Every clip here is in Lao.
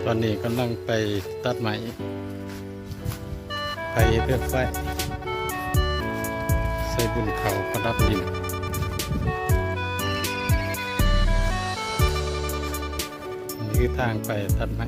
ຕອນນີ້ກຳລັງໄປຕັດໄມ້ ໄປເຮັດເຮືອນໄຟ ໃສ່ບຸນເຂົ້າປະດັບດິນ. ນີ້ຄືທາງໄປຕັດໄມ້.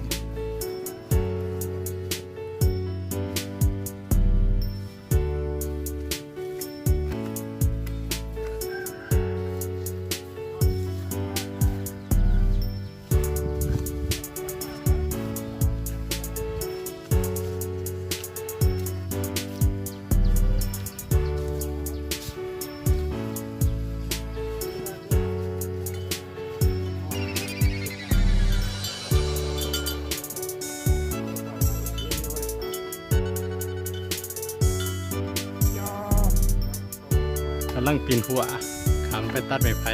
ກຳລັງປີນຮົ້ວຂ້າມໄປຕັດໄມ້ໄຜ່.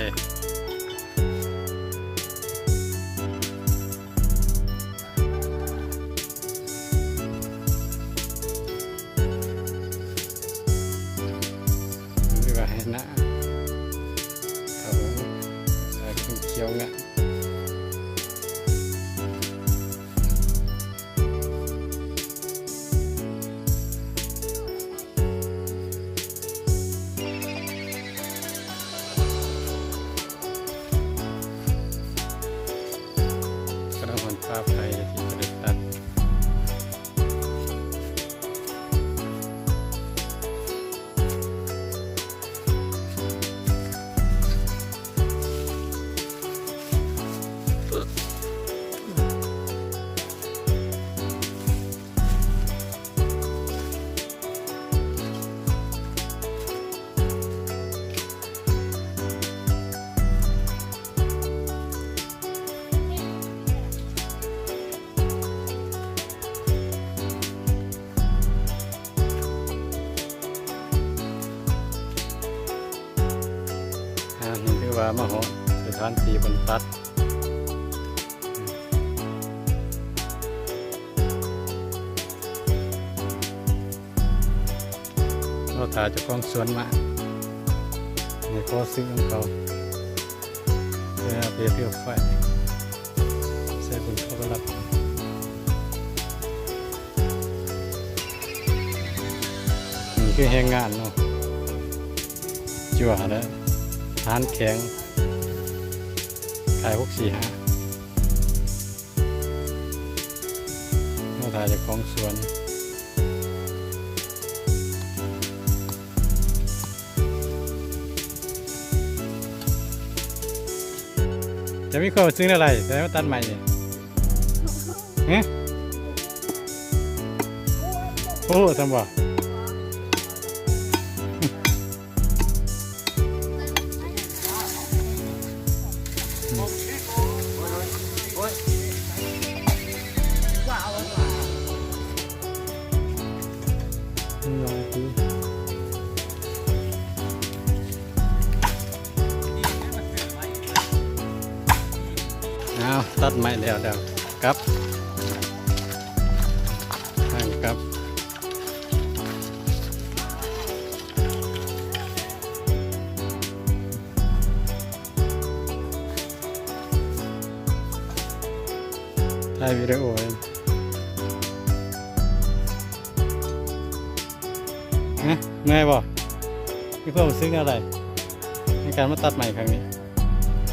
ຫຼືວ່າໄຮ່ນາ ເຂົ້າ ສາຍຂຽວງາມ. ກຳລັງຮອດປ່າໄຜ່ທີ່ຈະໄດ້ຕັດ. ອ່າ ນີ້ຖືວ່າມາຮອດສະຖານທີ່ບ່ອນຕັດ. ລໍຖ້າເຈົ້າຂອງສວນມາ ໃຫ້ຂໍຊື້ນຳເຂົາ ເພື່ອໄປເຮັດເຮືອນໄຟ ໃສ່ບຸນເຂົ້າໄປຮັບ. ນີ້ຄືແຮງງານເນາະ ຈົວແລ້ວ ທະຫານແຂງ ຄ້າຍຫົກສີ່ຫ້າ ມາຖ້າເຈົ້າຂອງສວນ. ຈະມີຄວາມຮູ້ສຶກແນວໃດ ໄດ້ມາຕັດໄມ້ນີ້? ຮະ? ໂອ້ ຊັ້ນບໍ່? ອ້າວ ຕັດໄມ້ແລ້ວ ແລ້ວກັບ ທາງກັບ. ຖ່າຍວິດີໂອ ຮະ ເມື່ອຍບໍ່? ມີຄວາມຮູ້ສຶກແນວໃດ ໃນການມາຕັດໄມ້ຄັ້ງນີ້?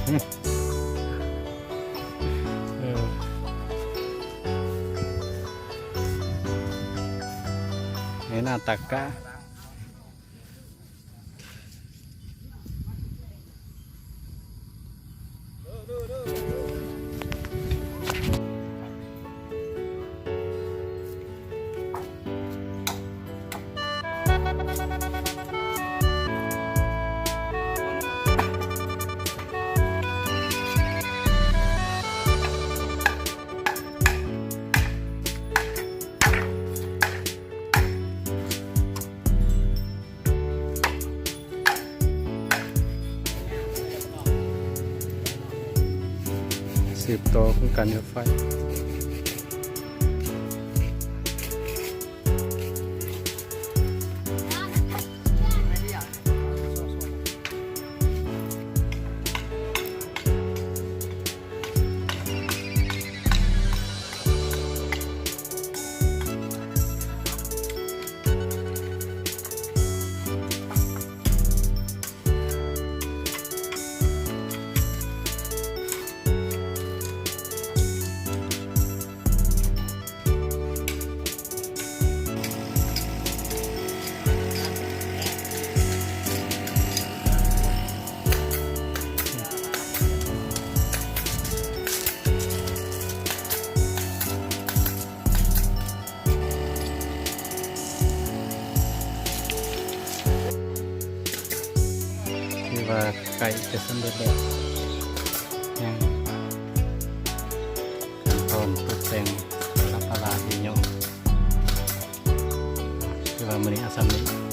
ຮະ ເອີ ໃນໜ້າຕັກກະ. ສືບຕໍ່ໂຄງການເຮືອໄຟ. ເ ໃກ້ຈະສຳເລັດແລ້ວ ຍັງຂັ້ນຕອນຕົກແຕ່ງ ປະດັບປະດາອີກຢູ່. ຄືວ່າມື້ນີ້ເອົາສ່ຳນີ້.